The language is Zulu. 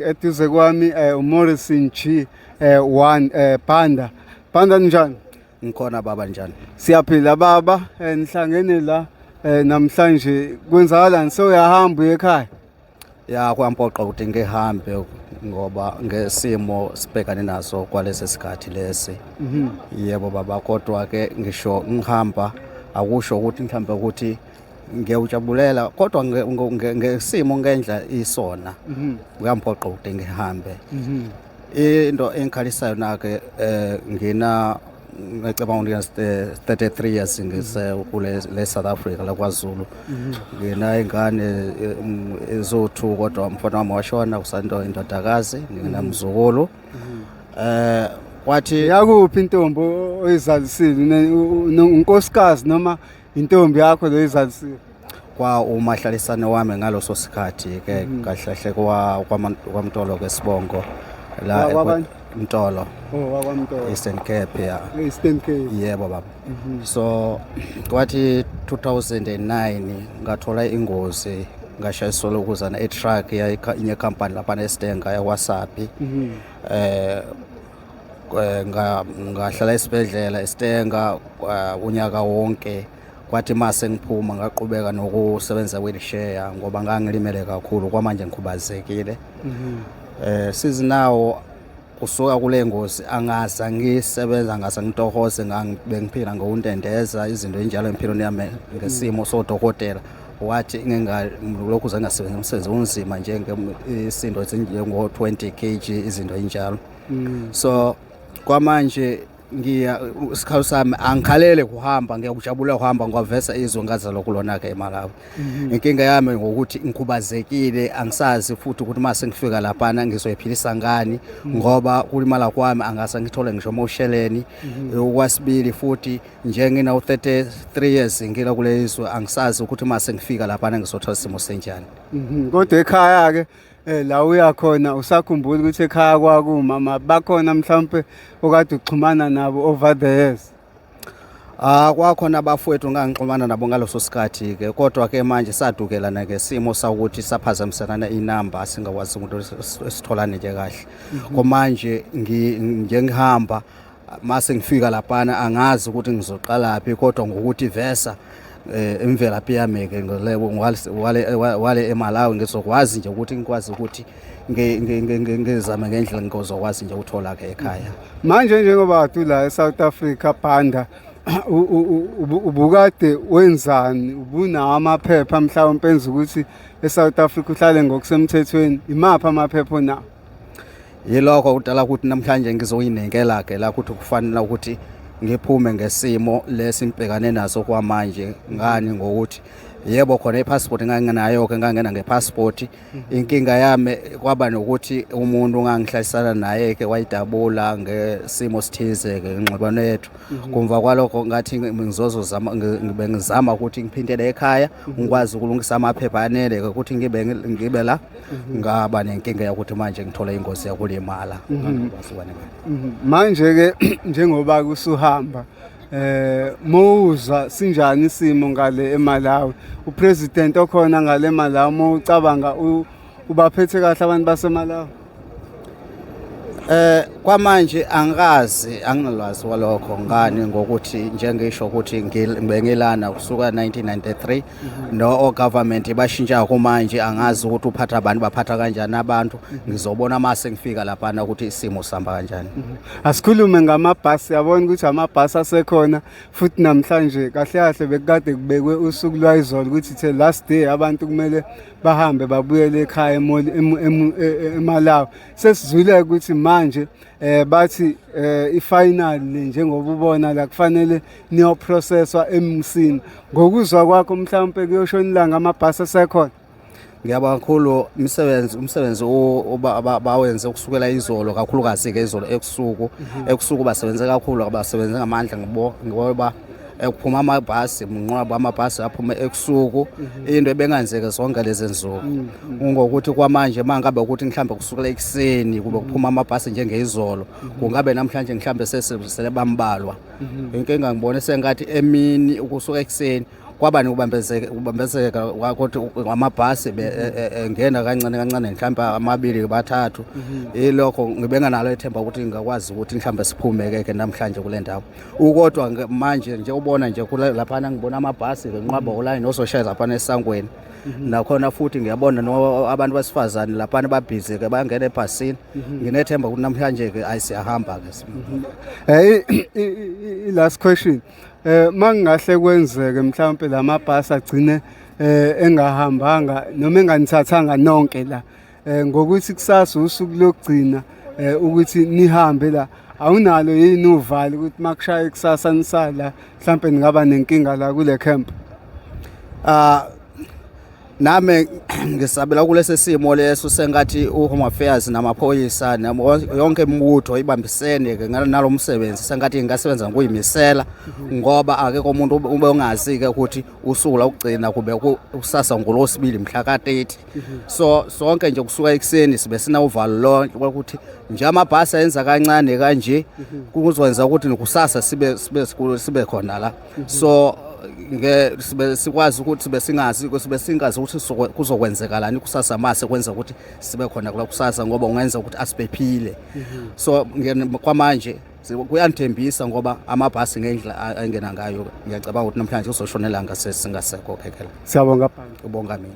Talk. Eduze kwami uMorrison G 1 Banda. Banda, njani? Ngikhona baba, njani? Siyaphila baba, nihlangene la namhlanje, kwenzakalani? Sewuyahamba uye ekhaya? Ya, kwampoqa ukuthi ngihambe ngoba ngesimo sibhekane naso kwalesi sikhathi lesi. Yebo baba, kodwa ke ngisho ngihamba akusho ukuthi mhlambe ukuthi ngiyawujabulela, kodwa ngesimo ngendlela isona kuyampoqa ukuthi ngihambe. Into engikhalisayo nake, ngina ngicabanga ukuthi 33 years ngise kule le South Africa la kwaZulu. Ngina ingane ezo2, kodwa umfana wami washona, kusanto indodakazi, nginamzukulu. Kwathi Yakuphi intombi oyizalisile? Unkosikazi noma intombi yakho lo oyizalisile? Kwa umahlalisane wami ngaloso sikhathi ke, kahle kahle kwa kwaMtolo kwesibongo la. Kwabani? Mtolo. Oh, wakwaMtolo. Eastern Cape, ya. Eastern Cape. Yebo baba. So kwathi 2009 ngathola ingozi, ngashayiswa lokuzana e-truck inye company lapha eStanger yakwaSappi. Ngahlala esibhedlela eStanger unyaka wonke. Kwathi mase ngiphuma ngaqhubeka nokusebenza wheelchair ngoba ngangilimele kakhulu, kwamanje ngikhubazekile. Sizinawo kusuka kule ngozi angaza ngisebenza, ngase ngitohoze, bengiphila ngokuntendeza izinto enjalo empilweni yami ngesimo sodokotela. Wathi ngingalokhu zengasebenza umsebenzi onzima njenge isindo esinjengo 20 kg, izinto enjalo. So kwamanje ngiya isikhalo sami angikhalele kuhamba, ngiyakujabula ukuhamba ngwavesa izwe ngazalwa kulona ke eMalawi. Inkinga yami ngokuthi ngikhubazekile, angisazi futhi ukuthi mase ngifika laphana ngizoyiphilisa ngani ngoba kulimala kwami angase ngithole ngisho amosheleni. Okwesibili futhi, njengina u-33 years ngila kule izwe, angisazi ukuthi mase ngifika laphana ngizothola isimo senjani. Kodwa ekhaya ke, la uya khona, usakhumbula ukuthi ekhaya kwakumama bakhona mhlawumbe okade uxhumana nabo over the years? Ah, kwakhona abafowethu ngangixhumana nabo ngaloso sikhathi ke, kodwa ke manje sadukelana ngesimo sawukuthi saphazamiselana inamba, singakwazi ukuthi sitholane nje kahle. Komanje nje ngihamba, mase ngifika laphana angazi ukuthi ngizoqalaphi, kodwa ngokuthi vesa imvelaphi yami ke ngale wale wale eMalawi ngizokwazi nje ukuthi ngikwazi ukuthi ngizame ngendlela ngizokwazi nje ukuthola ke ekhaya. Manje njengoba kade la eSouth Africa, Banda, ubukade wenzani? Ubunawo amaphepha mhlawumbe enza ukuthi eSouth Africa uhlale ngokusemthethweni? Imaphi amaphepha onawo? Yilokho kudala ukuthi namhlanje ngizoyinenkela ke la ukuthi kufanele ukuthi ngiphume ngesimo lesi ngibhekane naso kwamanje. Ngani? Ngokuthi yebo khona ipassport ngangenayo ke, ngangena ngepassport. Inkinga yami kwaba nokuthi umuntu ngangihlalisana naye ke wayidabula ngesimo sithize ke ingxabano yethu. Kumva kwalokho ngathi ngizozozama, ngibe ngizama ukuthi ngiphindele ekhaya ngikwazi ukulungisa amaphepha anele ukuthi ngibe la, ngaba nenkinga yokuthi manje ngithole ingozi yokulimala, ngangikwazi ukuba nemali. Manje ke njengoba kusuhamba, mowuzwa sinjani isimo ngale eMalawi? Upresident okhona ngale eMalawi, mowucabanga, ubaphethe kahle abantu baseMalawi? Kwamanje angikazi, anginalwazi walokho. Ngani? Ngokuthi njengisho ukuthi bengilana kusuka 1993, no government bashintsha kumanje, angazi ukuthi uphatha abantu, baphatha kanjani abantu. Ngizobona mase ngifika laphana ukuthi isimo sihamba kanjani. Asikhulume ngamabhasi. Yabona ukuthi amabhasi asekhona futhi namhlanje. Kahle kahle bekade kubekwe usuku lwayizolo ukuthi the last day abantu kumele bahambe babuyele ekhaya eMalawi. Sesizwile ukuthi manje bathi ifinal le, njengoba ubona la, kufanele niyoprocesswa eMsina. Ngokuzwa kwakho, mhlawumbe kuyoshona ilanga amabhasi asekhona? Ngiyabonga kakhulu. Umsebenzi bawenze kusukela izolo, kakhulukazi ke izolo ebusuku. Ebusuku basebenze kakhulu, abasebenze ngamandla ngoba kuphuma amabhasi, mnqwabo amabhasi aphume ebusuku, into ebengenzeke zonke lezi nsuku. Kungokuthi kwamanje mangabe ukuthi mhlambe kusukela ekuseni kube kuphuma amabhasi njengezolo, kungabe namhlanje mhlambe sesele bambalwa. Inkinga ngibone sengathi emini ukusuka ekuseni. Kwaba nokubambezeka kwakuthi amabhasi engena kancane kancane, mhlawumbe amabili bathathu. Ilokho ngibenganalo ithemba ukuthi ngingakwazi ukuthi mhlawumbe siphume ke namhlanje kule ndawo. Ukodwa manje nje ubona nje laphana ngibona amabhasi ngenqwaba olayini ozoshaya laphana esangweni. Nakhona futhi ngiyabona no abantu besifazane laphana babhizi ke bayangena ebhasini. Nginethemba ukuthi namhlanje ke ayi siyahamba ke. I last question, mangahle kwenzeke mhlawumbe lamabhasi agcine engahambanga noma enganithathanga nonke la, ngokuthi kusasa usuku lokugcina ukuthi nihambe la, awunalo yini uvalo ukuthi makushaya kusasa nisala mhlawumbe ningaba nenkinga la kule camp? Ah, nami ngisabela kulesi simo leso, sengathi uHome Affairs namaphoyisa yonke imibutho ibambisene ke nalo msebenzi, sengathi ingasebenza ngokuyimisela, ngoba akekho umuntu ube ongazi ke ukuthi usuku lokugcina kube kusasa ngolosibili mhla ka-30. So sonke nje kusuka ekuseni sibe sina uvalo lonke ukuthi nje amabhasi ayenza kancane kanje kuzokwenza ukuthi kusasa sibe khona la. So nge sibe sikwazi ukuthi sibe singazi ukuthi kuzokwenzekalani kusasa mase kwenza ukuthi sibe khona kula kusasa, ngoba ungenza ukuthi asiphephile. So kwamanje kuyanithembisa ngoba amabhasi ngendlela angena ngayo, ngiyacabanga ukuthi namhlanje uzoshonela ngase singasekho phekela. Siyabonga bhangi. Ubonga mina.